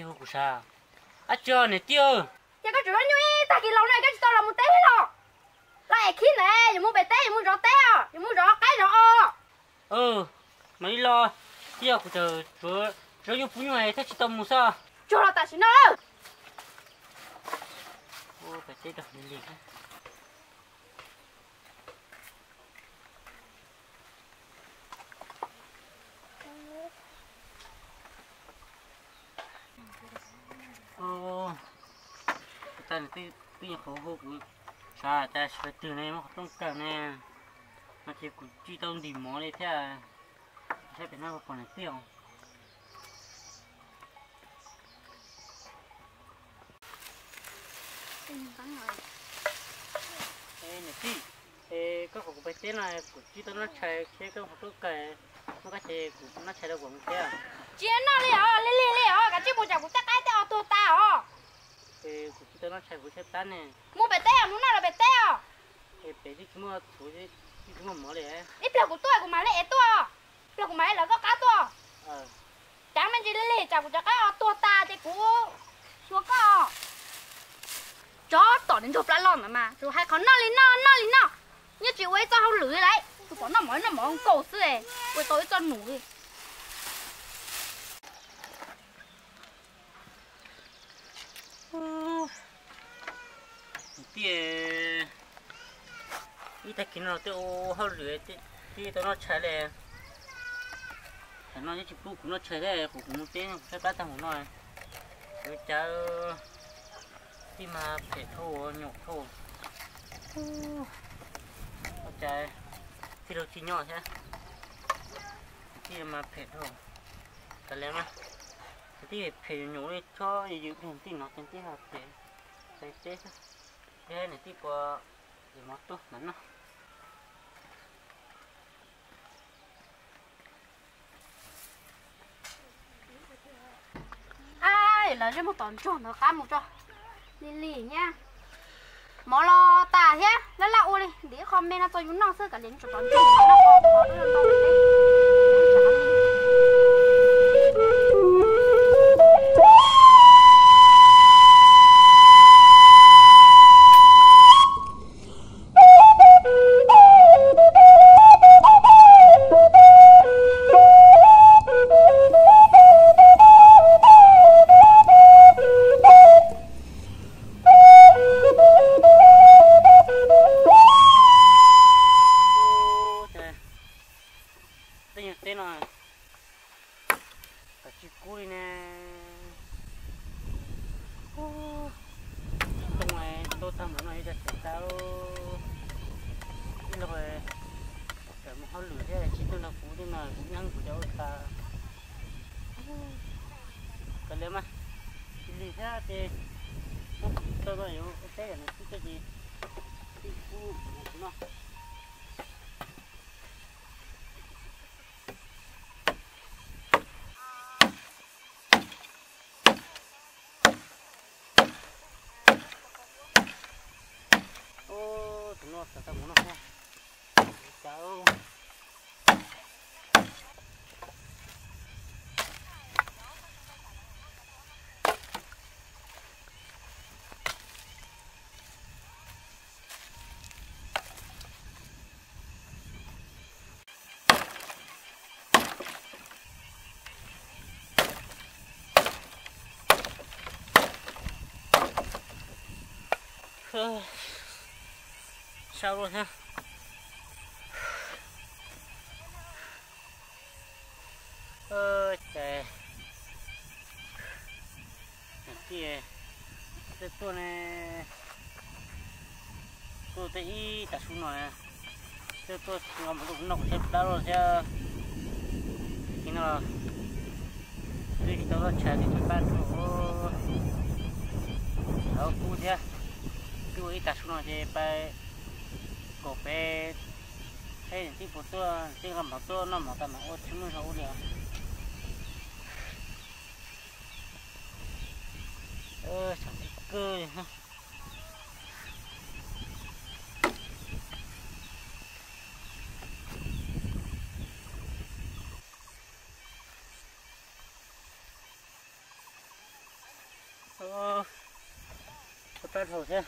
Hu kuv sab. Ab tsi niam tij, ces koj tseem nyuaj ib tag kis los no koj tsis tau los mus teb thiab los? Los es khib ntawd yuav mus pem teb, yuav mus zov teb os, yuav mus zov qaib zov os. Mam li los, tij, kuv tseem tsuav nyuj pub nyuj thiab tsis tau mus xwb. Tsuag los tam sim no. Tab sis twb nyuam qhuav hu kuv xav tas sawv twg ne muab qhov rooj kawg ne, no ces kuv tsis tau ntim mov li thiab. Saib pem no puas pom niam tij os. Niam tij, koj qhov kuv pais teb no kuv tsis tau noj tshais thiab koj qhov rooj kawg, muab koj ces kuv noj tshais rau kuv mus teb. Tsis noj li os, lig lig li os, kav tsij mus tsam kuv tej qaib tej os tuag tas os. Kuv tsis tau noj tshais kuv thiaj tab ne. Mus pem teb os, mus noj rau pem teb os. Pem twb tsis muaj txhuv, twb tsis muaj mov li. Ib pliag kuv tuaj kuv mam li ev tuaj, ib pliag kuv mam li lawv koj qab tuaj. Cav me ntsis lig lig tsam kuv cov qaib os tuag tas ces kuv xyuas koj. Tsov tom niag ntsuag plab loj ntawd mas tsuas hais qhov noj li noj noj li noj, yeej tsis ua ib txoj hauj lwm li lauj, tsuas pom noj mov noj mov nkaus xwb, ua tau ib txoj num li. Tij, ib tag kis no twb ua hauj lwm twb tau noj tshais li. Tam no yeej tsis pub kuv noj tshais thiab, kuv kuv mus teb kuv tshaib plab tag mus no. Ua cas tij mas phem dhau, nyuam dhau. Ua cas tij laug tsis nyob thiab, tij mas phem dhau. Kav liam mas, tij phem nyuam li, chob yws yws tij no ces tij hais tias pais teb xwb, yog niam tij puas yuav mov tuaj mam noj. Ab, lawv zej muag tom ntsuag ntawd qab mus tso. Lig lig thiab. Mov los tas thiab, laj laj ua li, ntim ib qho me no txog yus noj xwb, kav liam tsam tom ntsuag ntawd noj qhov ntau li. Tej nyuag teb no kav tsij kub li ne. Tsis tuaj tag npaum no ib co tseem tau ib los, tawm mus hauj lwm thiab tsis tuaj nrog kuv tej no kuv yeej kuv cov ua tas. Kav liam mas, lig thiab ces muab kuv tau no yuav ua teb yam no xwb tso ces tij kub no. Tus no xav tau mus noj thiab. Sau lawm thiab. Ces niam tij twb tuaj ne, tuaj teb ib tag su no, twb tuaj nqa mus rau noj kuv tshaib plab loj thiab. Tag kis no twb tsis tau txoj tshais twb tshaib plab dhau, thaum kub thiab. Twb ua ib tag su no ces pais kom pem saib niam tij puas tuaj, niam tij nqa mov tuaj noj mov tas mas ua tsis muaj zog ua li os. Tshav nqaij kawg li. Plab dhau thiab.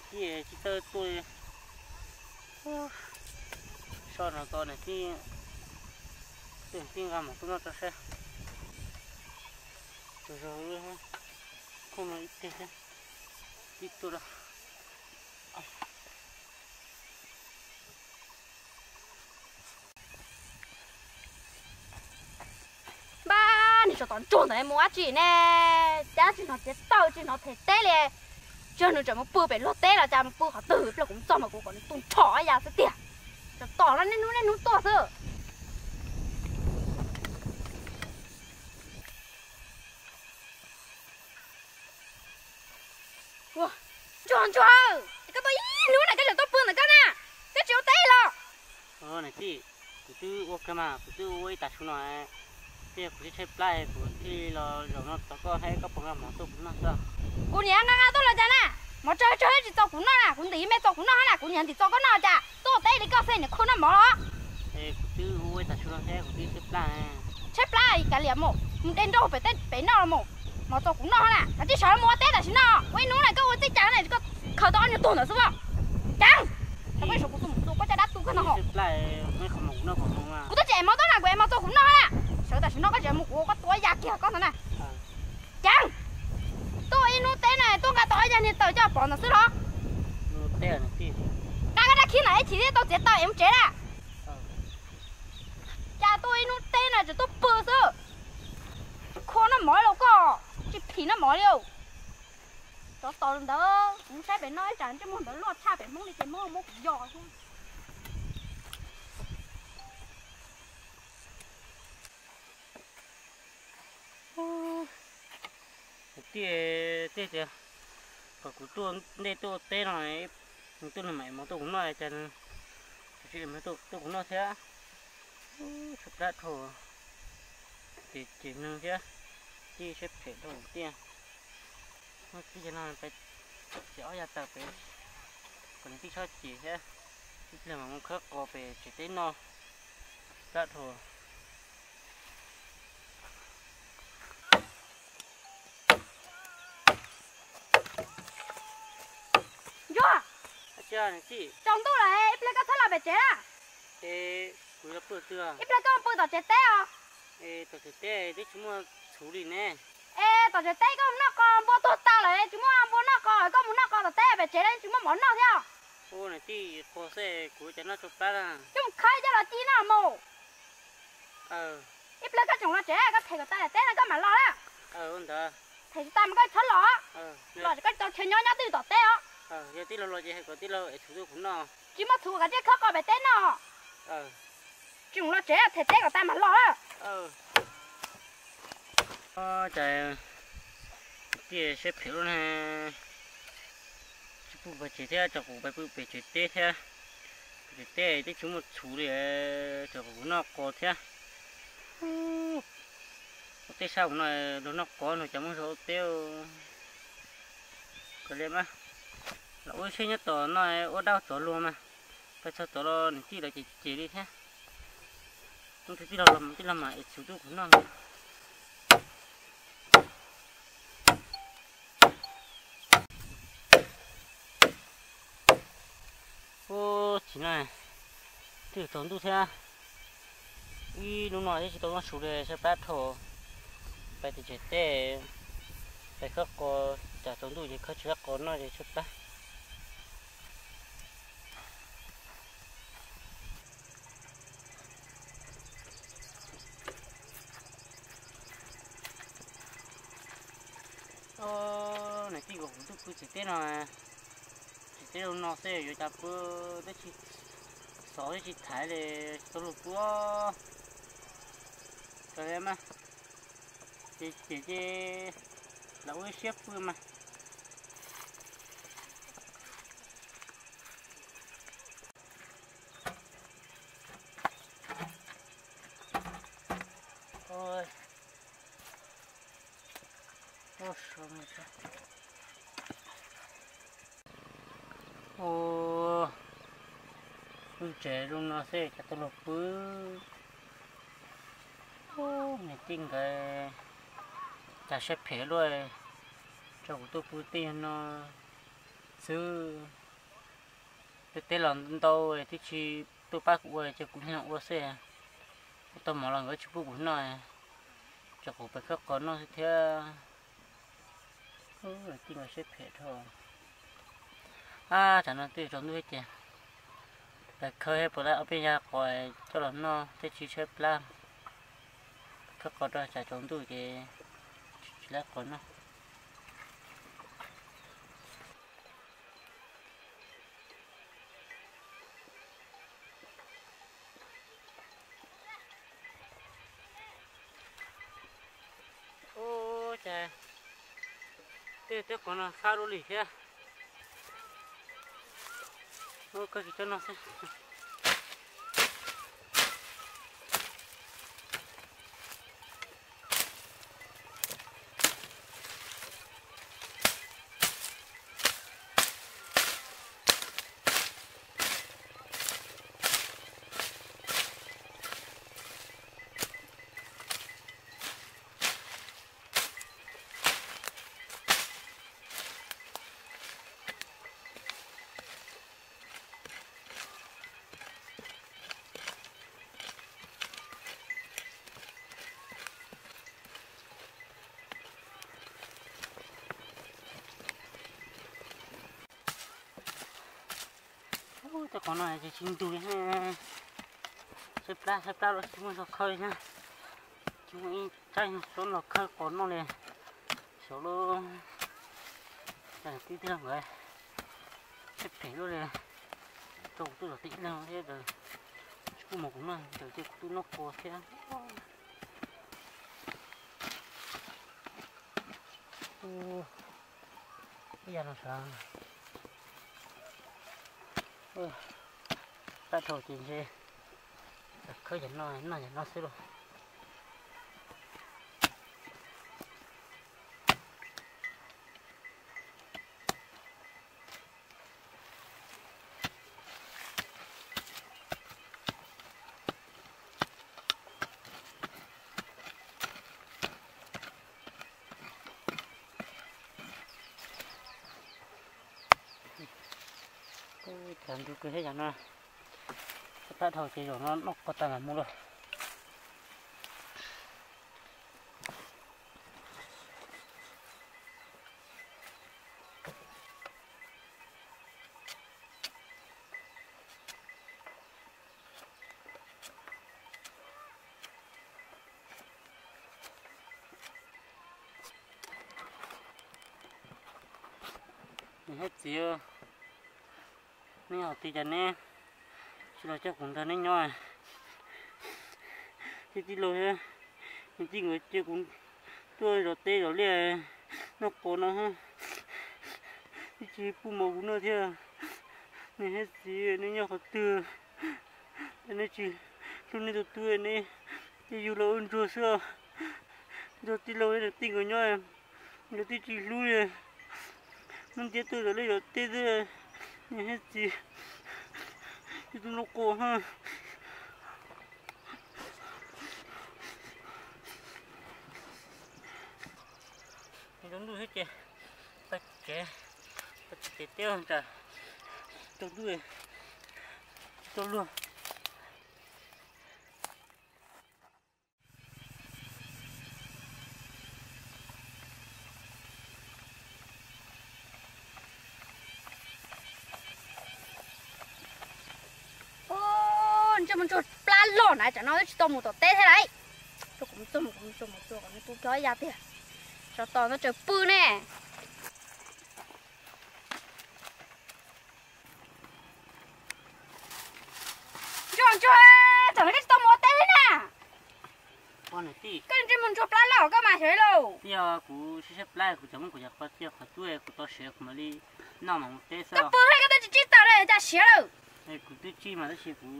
Tij tsis txawj tuaj li. So no tos niam tij, tij nqa mus tuaj noj tso saib. Tus zog khoom no ib teg thiab, tib tuaj da. Npab, nws tso tod ntsuag ntawd mus dab tsi ne? Cab tsis hnov cev taw tsis hnov them teb li. Tsis yog nws tseem mus pw pem luag teb los cas mus pw qhov twg, ib pliag kuv mus txog mas kuv kom nws tu nrho ya xwb tiag. Tso tom no niaj hnub niaj hnub tuaj xwb. Ntsuag, ntsuag, ces koj tuaj ib hnub na koj tseem tuaj pw ntawm koj na, koj tsis ua teb los? Niam tij, kuv twb ua kawg mas, kuv twb ua ib tag su no, twb yog kuv sib tshaib plab kuv thiaj li los zaum no tos koj, hais koj puas nqa mov tuaj kuv noj xwb. Kuv niam nqa nqa tuaj los cas na, mov tsawg tsawg tsis txaus kuv noj na, kuv ntim me txaus kuv noj na, kuv niam ntim txaus koj noj cas, tuaj ua teb li koj xwb niam khu noj mov los? Kuv twb ua ib tag su no thiab kuv twb tshaib plab. Tshaib plab kav liam mus, mus de nroj pem teb pem noj los mus, mov txaus kuv noj na, kav tsij sawv los mus ua teb tam sim no, ua ib hnub na koj ua txij cas na, koj khaws tau ob nyuag tuag ntawd xwb. Ceev, koj ib suav kuv tus mus tua koj caj dab tu koj no ho. Kuv twb tsis ev mov tuaj na, kuv ev mov txaus kuv noj na, sawv tam sim no koj tseem mus kuv ua koj tua ya kiag koj ntawd na. Ceev, tuaj ua ib hnub teb na tuaj nqa tau ob yag niag taws coj pov ntawd xwb los? Nqa koj rab khib ntawd ib chim thiaj tau txiav taws es mus tsev na. Cas tuaj ib hnub teb na tseem tuaj pw xwb. Khua noj mov los koj, tsis phim noj mov li. Tsov tos ntawd kuv saib pem no ib tsam ntsej muag ntawd loj tshaj pem Hmoob li ces Hmoob muab kuv yos thiab. Tij, tij tias kom kuv tuaj ntej tuaj ua teb no, nws tuaj nws mam ev mov tuaj kuv noj cas nws tsis ev mov tuaj kuv noj thiab. Tshaib plab dhau, ces ces nws thiab, tij siab phem dhau tiag. Tij no peb txiav ob yag taws pem kom nws tij txhob ces thiab, ib pliag mam mus khawb qos pem tsev teb noj. Plab dhau. Ntsuag, tsaus ntuj lawm, ib pliag koj txhob los pem tsev na. Kuv yuav pw twg? Ib pliag koj pw tom tsev teb os. Tom tsev teb twb tsis muaj txhuv li ne. Es tom tsev teb koj mus noj qos, npua tuag tas lawm tsis muaj npua noj qos, koj mus noj qos tom teb pem tsev tsis muaj mov noj thiab. Ua niam tij, qos xwb kuv cas noj tsau plab na. Coj mus khawb coj los ci noj mus. Ib pliag koj tseem los tsev, koj them kom tas daim teb no koj mam los na. Them tsis tas mas koj txhob los. Los koj tsis tau chaw nyob, nyob twj tom teb os. Yog tij laug los ces hais kom tij laug ev txhuv tuaj kuv noj. Tsis muaj txhuv, kav tsij khawb qos pem teb noj. Tseem los tsev, them teb kom tas mam los. Cas tij siab phem luaj ne, tsis pw pem tsev thiab, tso kuv pais pw pem tsev teb thiab. Pem tsev teb twb tsis muaj txhuv li, tso kuv noj qos thiab. Ua teb sab kuv no, luag noj qos no cas muaj zog ua teb. Kav liam mas, los ua siab nyob tom no ua dab tsov luag mas, pais txog tod los niam tij lawv ces cem li thiab. Ib pliag tij laug los, tij laug mas ev txhuv tuaj kuv noj. Ub, txiv na, twb tsaus ntuj thiab, ib hnub no twb tsis tau noj su li, tshaib plab dhau. Pais tim tsev teb, pais khawb qos, cas tsaus ntuj ces khawb tsis khawb qos noj ces tshaib plab. Niam tij kom kuv tuaj pw tsev teb no, tsev teb zoo no xwb yuav cas pw, twb tsis xov twb tsis thaiv li, tsis tau luag pw. Kav liam mas, ces ces ces lawv ua ib siab pw mas. Ua, lub tsev zoo no xwb cas tau luag pw. Ub, niam tij nkawd cas siab phem luaj. Rau kuv tuaj pw tej no xwb, tej teb los ntau, twb tsis tuaj pab kuv ua, ces kuv niag ua xwb. Ua tau mov los nkawd tsis pub kuv noj, ces kuv pem khawb qos noj xwb thiab. Tij no siab phem dhau. Ab, tsam no twb tsaus ntuj ces pem khawb thiab, puas tau ob peb yav qos coj los noj thiab, tsis tshaib plab. Khawb qos rau tsam tsaus ntuj ces tsis laib qos noj. Ua cas tej teb qos no fab dua li thiab. Koj tsis txhob noj xwb. Tej qos no ces tsis ntug li, tshaib plab tshaib plab los tsis muaj zog khawb li thiab. Tsis muaj ib tsab xyoob los khawb qos noj li. Xyov lub, twb tiag nkawd siab phem luaj li. Rau kuv tuaj zov tib leeg thiab, tsis pub mov kuv noj, ntawd ces kuv tuaj noj qos thiab. Ib yam no sav, pab dhau ces ntshe khawb yam no noj yam no xwb lauj. Cas ntu kawg thiab yam no, pab dhau ces zaum no noj qos tas mam mus lauj. Niam thiab txiv, neb hais tias cas neb tsis los coj kuv nrog neb nyob. Tij tij laug thiab niam tij nkawd cia kuv tuaj zov teb zov liaj noj qos no, tsis pub mov kuv noj thiab. Niam thiab txiv, neb nyob qhov twg, neb tsis hlub neb tus tub, neb cia yug los ua ntsuag xwb. Nrog tij laug niam tij nkawd nyob, nkawd twb tsis hlub li. Hnub ntiab tuaj zov liaj zov teb xwb, niam thiab txiv, cia tus no quas. Ntuj xwb ces pab tsev, pab tsev teb tsam tsaus ntuj tsis tau luag. Ntsej muag ntsuag plab loj na, tsam no twb tsis tau mus tom teb thiab lauj. Kuv mus txog, kuv mus txog, mus txog kom nws tu cov ya tiag. Tsov tom ntawd tseem pw ne. Ntsuag ntsuag, thaum no koj tsis tau mus ua teb thiab na? Koj ntsej muag ntsuag plab loj koj mas xyov lauj. Yog kuv siab siab plab kuv tseem muab kuv cov qhov cia qhov cub kuv tau siav kuv mam li noj mas mus teb xwb. Koj pw thiab koj twb tsis tsib taws li cas siav lawm. Kuv twb tsib mas tab sis kuv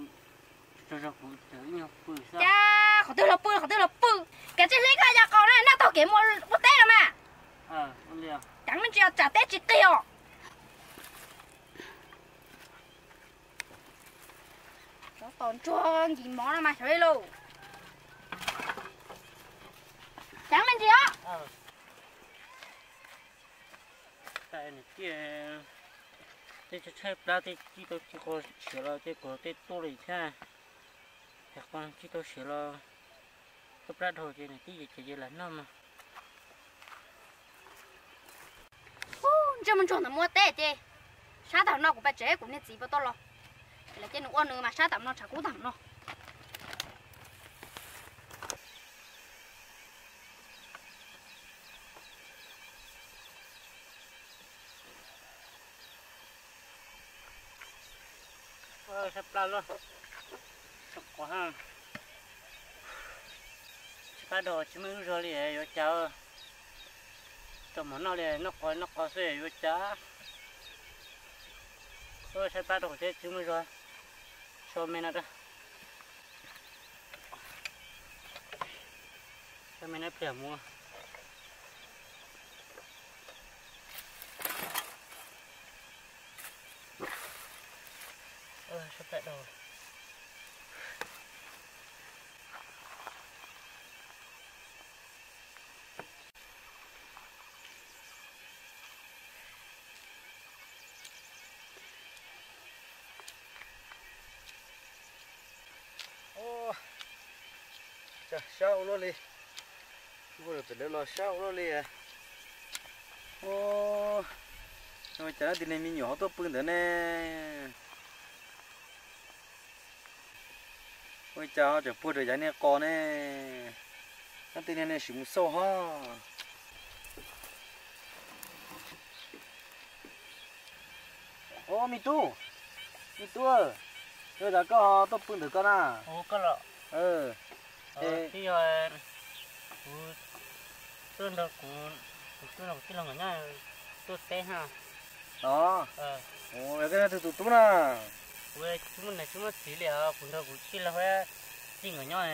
tsaug zog kuv tseem ib nyuag pw xwb. Cas qhov twg los pw, qhov twg los pw. Kev tsib hlib koj ya qos na, noj taug kev mus ua teb los mas. Ceev me ntsis tsam teb tsis qig os. Tsov tom ntsuag nkis mov no mas xyov li lauj. Ceev me ntsis os. Niam tij, tej tshaib tshaib plab tej tsis tau tsis qo siav los ces kuv tej tuaj li thiab. Yog qo tsis tau siav los tuaj plab dhau ces niam tij ces ces lam noj mas. Ub, ntsej muag ntsuag ntawd muab teb ces sab tag no kuv pais tsev kuv niag txiv puas tau los. Ces lawv cia nws ua nws mas sab tag no tshav kub tag no. Sab plab loj, qos ha, sab plab dhau tsis muaj ib lub zog li yuav cas. Tau mov noj li noj qos noj qos xwb yuav cas. Sab plab dhau thiab tsis muaj zog, so me no rau. Sab me no pliag mus. Sab plab dhau. Sab ua luaj li, pem lawv los sab ua luaj li. Ua cas leej twg niag me nyuam ho tuaj pw ntawd ne? Ua cas ho tseem puag rau yav niag qos ne? Leej twg niag nej sim mus xauj ho. Ov, me tub, me tub, yog cas koj tuaj pw ntawm ko na? Ov, koj los. Twb yog kuv tuaj nrog kuv, kuv tuaj nrog kuv tij laug nkawd nyob tuaj teb ha. Os, koj yog twg tus tub na? Kuv tsis muaj niam tsis muaj txiv li os, kuv nrog kuv tij laug tij nkawd nyob,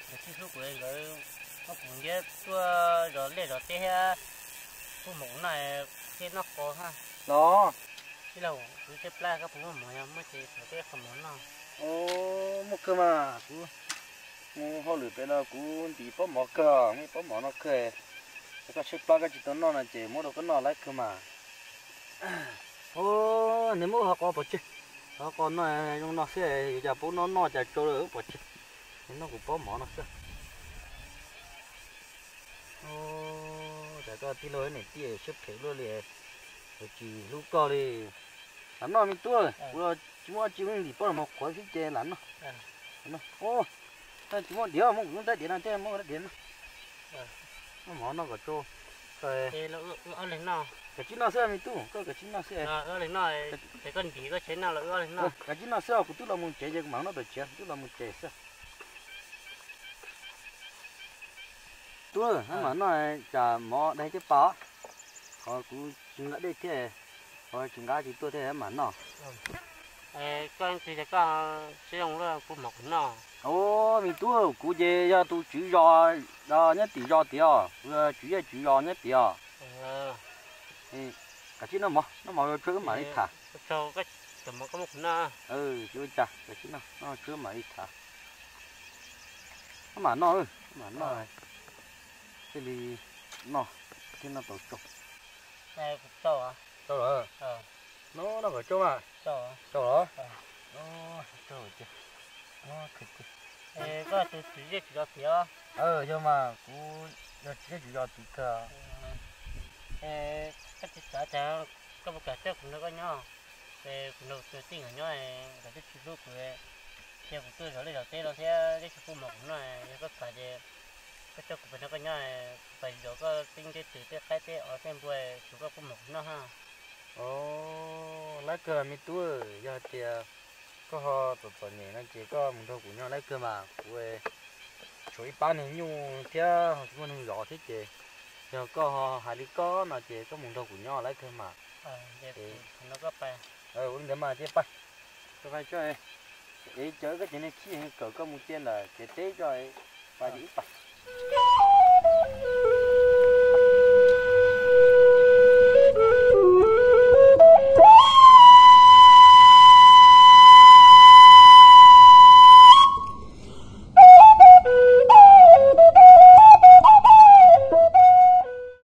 nkawd tsis hlub kuv, nkawd muab kuv ntiab tuaj zov liaj zov teb thiab pub mov kuv noj thiab noj qos ha. Los, tij laug, kuv tshaib plab, koj puas muaj mov, yog muaj ces thov koj ib qho mov noj. Muaj kawg mas, kuv mus hauj lwm pem los kuv ntim pob mov kawg, muaj ib pob mov no kawg. Yog koj tshaib plab koj tsis tau noj no ces muab rau koj noj lawv kawg mas. Ov, nws muab qhov qos pov tseg, qhov qos no zoo no xwb, yuav cas pub noj noj cas tsau lawm pov tseg. Noj kuv pob mov no xwb. Ov, cas koj tij laug niam tij siab phem luaj li, yuav tsis hlub koj li. Lam noj me tub, kuv los tsis muaj dab tsi, ntim pob los mov qhuav xwb ces lam noj. Ov, tsis muaj diav, muab kuv lub rab diav no thiab, muab rab diav no. Noj mov noj kom tsau. Kav tsij noj xwb me tub, koj kav tsij noj xwb. Kav tsij noj xwb, kuv twb los mus tsev ces kuv mam noj tom tsev, twb los mus tsev xwb. Tub, mam noj, tsam mov dai caj pas, qhov kuv tsis nqa dej thiab, qhov tsis nqa tsis tuaj thiab mam noj. Koj ntsis ces koj siab zoo luaj pub mov kuv noj. Ov, me tub, kuv ces yog tus tswv zos nyob tim zos tiag os, kuv yog tswv zej tswv zos nyob tiag os. Kav tsij noj mov, noj mov tso wb mam li tham. Tsis ua cas, kav tsij noj, noj tso wb mam li tham. Wb mam noj, wb mam noj, thiaj li noj, thiaj noj tau tsau. Tsau lawm. Noj, noj kom tsau mas. Tsau los? Tsau tiag. Koj tus tswv zej tswv zos tiag os? Yog mas, kuv yog tswv zej tswv zos tiag kawg. Koj tsis xav cas koj puas kam coj kuv nrog koj nyob? Ces kuv nrog kuv tus tij nkawd nyob, nkawd twb tsis hlub kuv, cia kuv tuaj zov liaj zov teb no thiab twb tsis pub mov kuv noj. Yog koj kam ces koj coj kuv pais nrog koj nyob, kuv pais zov koj tej ntiaj teb tej qaib tej os tej npua, tshuav koj pub mov kuv noj ha. Ov, lawv kawg me tub, yog tias koj ho txom txom nyem no ces koj mus nrog kuv nyob lawv kawg mas, kuv tshuav ib pab niag nyuj thiab ho tsis muaj neeg zov thiab ces yog koj ho hais li koj no ces koj mus nrog kuv nyob lawv kawg mas. Ua li ntawd mas cia pais, pais tso, es cov koj cov niag khib kawm koj mus cia ntawm tsev teb tso, pais ces wb pais.